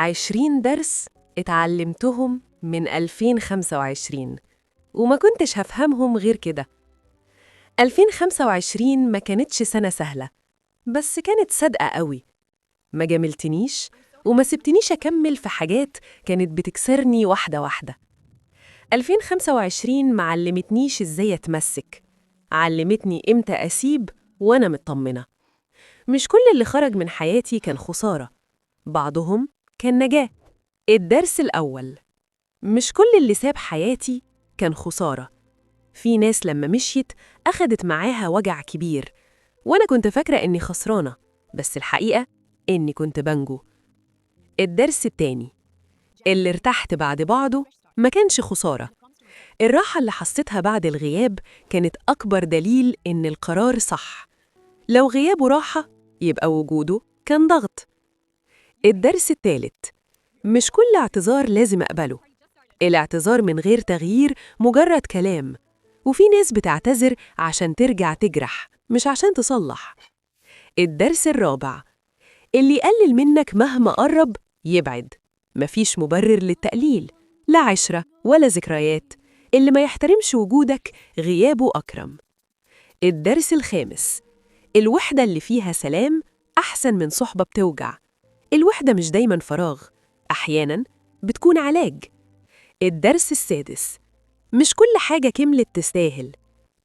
20 درس اتعلمتهم من 2025 وما كنتش هفهمهم غير كده. 2025 ما كانتش سنة سهلة، بس كانت صادقة قوي. ما جاملتنيش وما سبتنيش أكمل في حاجات كانت بتكسرني واحدة واحدة. 2025 ما علمتنيش إزاي أتمسك، علمتني إمتى أسيب وأنا مطمنة. مش كل اللي خرج من حياتي كان خسارة، بعضهم كان نجاة. الدرس الأول: مش كل اللي ساب حياتي كان خسارة. في ناس لما مشيت أخدت معاها وجع كبير، وأنا كنت فاكرة إني خسرانة، بس الحقيقة إني كنت بنجو. الدرس التاني: اللي ارتحت بعد بعده ما كانش خسارة. الراحة اللي حسيتها بعد الغياب كانت أكبر دليل إن القرار صح. لو غيابه راحة، يبقى وجوده كان ضغط. الدرس الثالث: مش كل اعتذار لازم أقبله. الاعتذار من غير تغيير مجرد كلام، وفي ناس بتعتذر عشان ترجع تجرح، مش عشان تصلح. الدرس الرابع: اللي يقلل منك مهما قرب يبعد. مفيش مبرر للتقليل، لا عشرة ولا ذكريات. اللي ما يحترمش وجودك، غيابه أكرم. الدرس الخامس: الوحدة اللي فيها سلام أحسن من صحبة بتوجع. الوحدة مش دايما فراغ، أحيانا بتكون علاج. الدرس السادس: مش كل حاجة كملت تستاهل.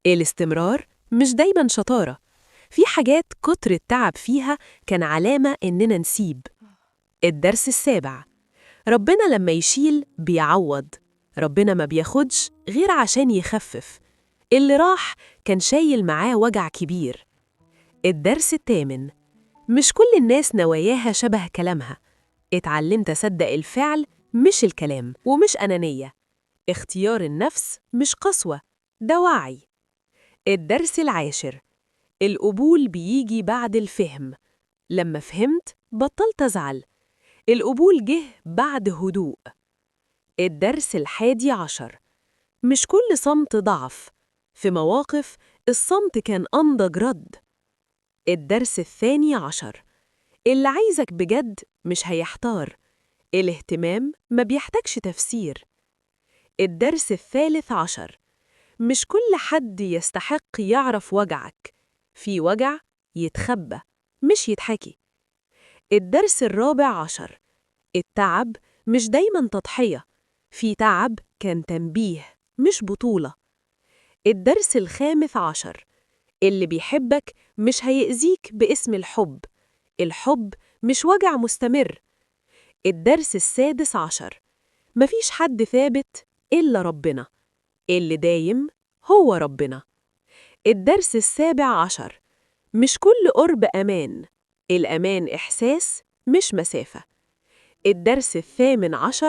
الاستمرار مش دايما شطارة، في حاجات كتر التعب فيها كان علامة إننا نسيب. الدرس السابع: ربنا لما يشيل بيعوض. ربنا ما بياخدش غير عشان يخفف. اللي راح كان شايل معاه وجع كبير. الدرس الثامن: مش كل الناس نواياها شبه كلامها. اتعلمت أصدق الفعل مش الكلام، ومش أنانية. اختيار النفس مش قسوة، ده وعي. الدرس العاشر: القبول بيجي بعد الفهم. لما فهمت بطلت أزعل. القبول جه بعد هدوء. الدرس ال11: مش كل صمت ضعف. في مواقف الصمت كان أنضج رد. الدرس ال12: اللي عايزك بجد مش هيحتار. الاهتمام ما بيحتاجش تفسير. الدرس ال13: مش كل حد يستحق يعرف وجعك. في وجع يتخبى، مش يتحكي. الدرس ال14: التعب مش دايما تضحية، في تعب كان تنبيه مش بطولة. الدرس ال15: اللي بيحبك مش هيأذيك باسم الحب. الحب مش وجع مستمر. الدرس ال16: مفيش حد ثابت إلا ربنا. اللي دايم هو ربنا. الدرس ال17: مش كل قرب أمان. الأمان إحساس مش مسافة. الدرس ال18: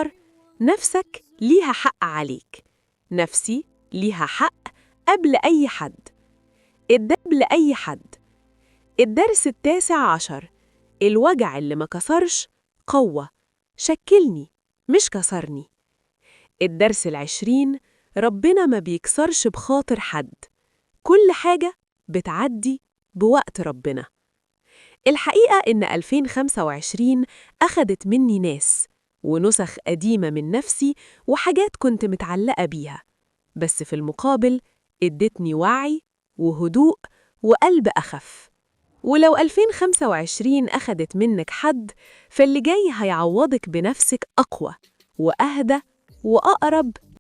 نفسك ليها حق عليك. نفسي ليها حق قبل أي حد. قبل أي حد. الدرس ال19: الوجع اللي ما كسرش قوة، شكلني مش كسرني. الدرس ال20: ربنا ما بيكسرش بخاطر حد. كل حاجة بتعدي بوقت ربنا. الحقيقة إن 2025 أخدت مني ناس ونسخ قديمة من نفسي وحاجات كنت متعلقة بيها، بس في المقابل ادتني وعي وهدوء وقلب أخف. ولو 2025 أخدت منك حد، فاللي جاي هيعوضك بنفسك أقوى وأهدى وأقرب.